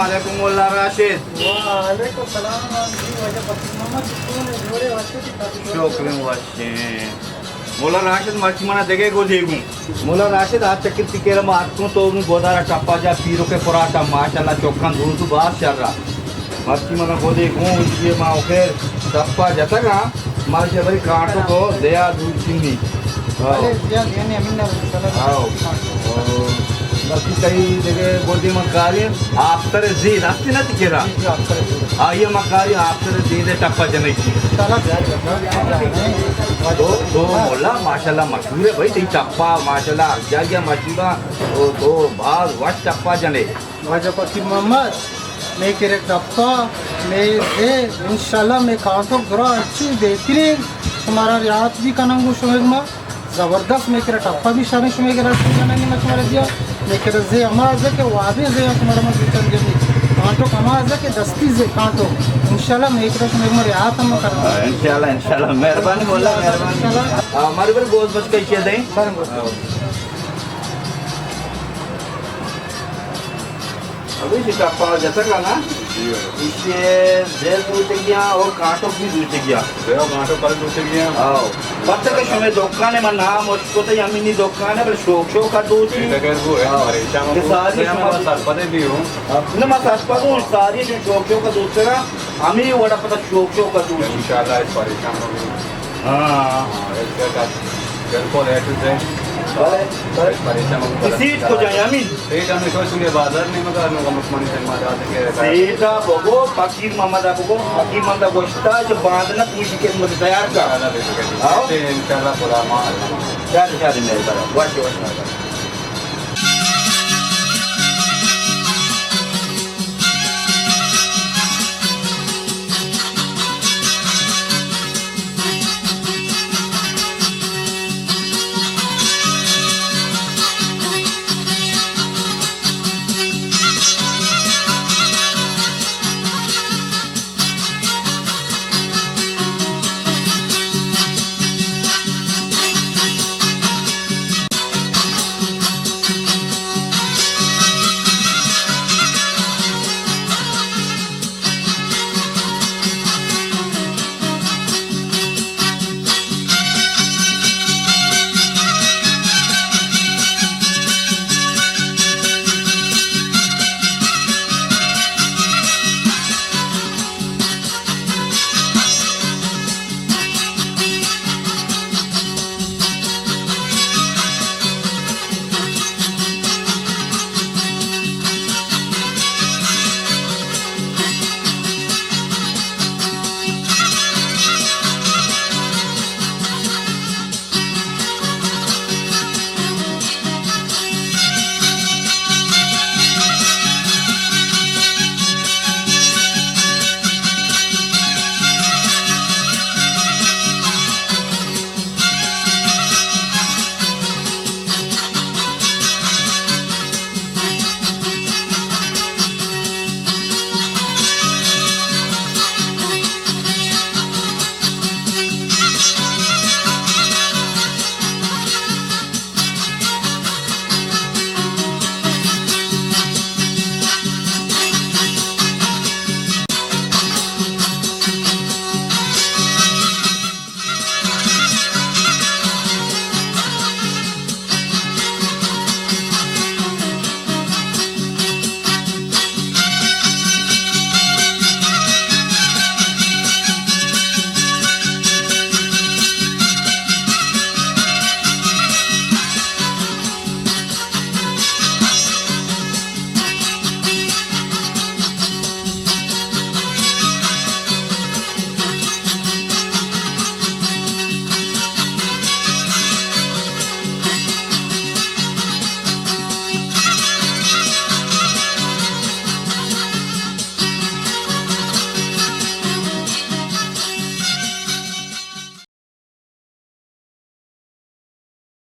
وعلیکم مولا راشد۔ وعلیکم السلام۔ جی واجہ فقیر محمد، چطور ہے؟ جوڑے واسطے کی خاطر۔ شکر وشیں۔ مولا راشد، مرچی منا دگہ گودے گوں۔ مولا راشد، آ چکر تئی کرا ما اتکوں، تو نوں گودارا ٹپا جا، پیرک ءِ پراٹا، ماشاءاللہ، چکاں دور تو باز شرا۔ مرچی منا گودے گوں، ایشی ما آخر ٹپا جتگا، ما ایشی بری کانٹو کو دیا دور چینی۔ آؤ۔ بلے، دیا دیا نے ہمیں نہ، انشاءاللہ۔ آؤ۔ اور باقی کئی جگہ گودے ما کاری آفتر زید ہستی نہ تئی کرا۔ جی، جی، آفتر زید۔ آئیے ما کاری آفتر زید ٹپا جنے کی۔ انشاءاللہ، بیا جا۔ تو، تو مولا، ماشاءاللہ، مشہور ہے بھائی، تئی ٹپا، ماشاءاللہ، ہر جاگہ مشہور ہے۔ تو، تو باز وش ٹپا جنے۔ واجہ فقیر محمد، مئے کرا ٹپا، مئے زے، انشاءاللہ مئے کانٹوک درا ہرچی بہترین، شمارا رعایت بھی کنن گوں شمئے ما۔ زبردست، مئے کرا ٹپا بھی شریں، شمئے کرا رسید کنگی ما شمارا دیا۔ مئے کرا زے ہما زے کہ وابیں زے شمارا ما زوتن گندی۔ کانٹوک ہما زے کہ دستی زے کانٹوک۔ انشاءاللہ مئے کرا شمئے ما رعایت ہم کرنا۔ انشاءاللہ، انشاءاللہ۔ مہربانی مولا، مہربانی۔ انشاءاللہ۔ آ، ہمارے بر گوز بچ کئی چیز دیں۔ برن گوز۔ ابھی سے ٹپا جتگا نا؟ جی ہاں۔ ایشی زیر دوتگیاں اور کانٹوک بھی دوتگیاں۔ زیر کانٹوک پر دوتگیاں۔ آؤ۔ پتہ کہ شمئے دکان ہے، من نام اشکتا، ہمینی دکان ہے، بلے شوق شوق کا دوتی۔ ٹھیک ہے، وہ ہے، آؤ۔ پریشان ہوں۔ کہ ساری شما سرپدے بھی ہوں۔ نہ، ما سرپد ہوں، ساری جو شوق شوق کا دوتگا، ہمیں وڑا پتہ شوق شوق کا دوتی۔ انشاءاللہ، اس پریشان ہوں۔ ہاں۔ ہاں، اس کا بالکل اے ٹو زیڈ۔ بلے، بلے۔ پریشان ہوں۔ سیٹ کو جائیں، امین۔ سیٹ ہمیں کوئی سنگے بازار نہیں مگر ہمیں مطمئن سے مارا دے کے۔ سیٹ آ بگو، فقیر محمد آ بگو، فقیر محمد آ گوشتا جو باندنا پوشی کے مجھے تیار کا۔ انشاءاللہ، بالکل۔ آؤ۔ انشاءاللہ، خدا مان۔ چار، چار، مہربان۔ Wash, wash.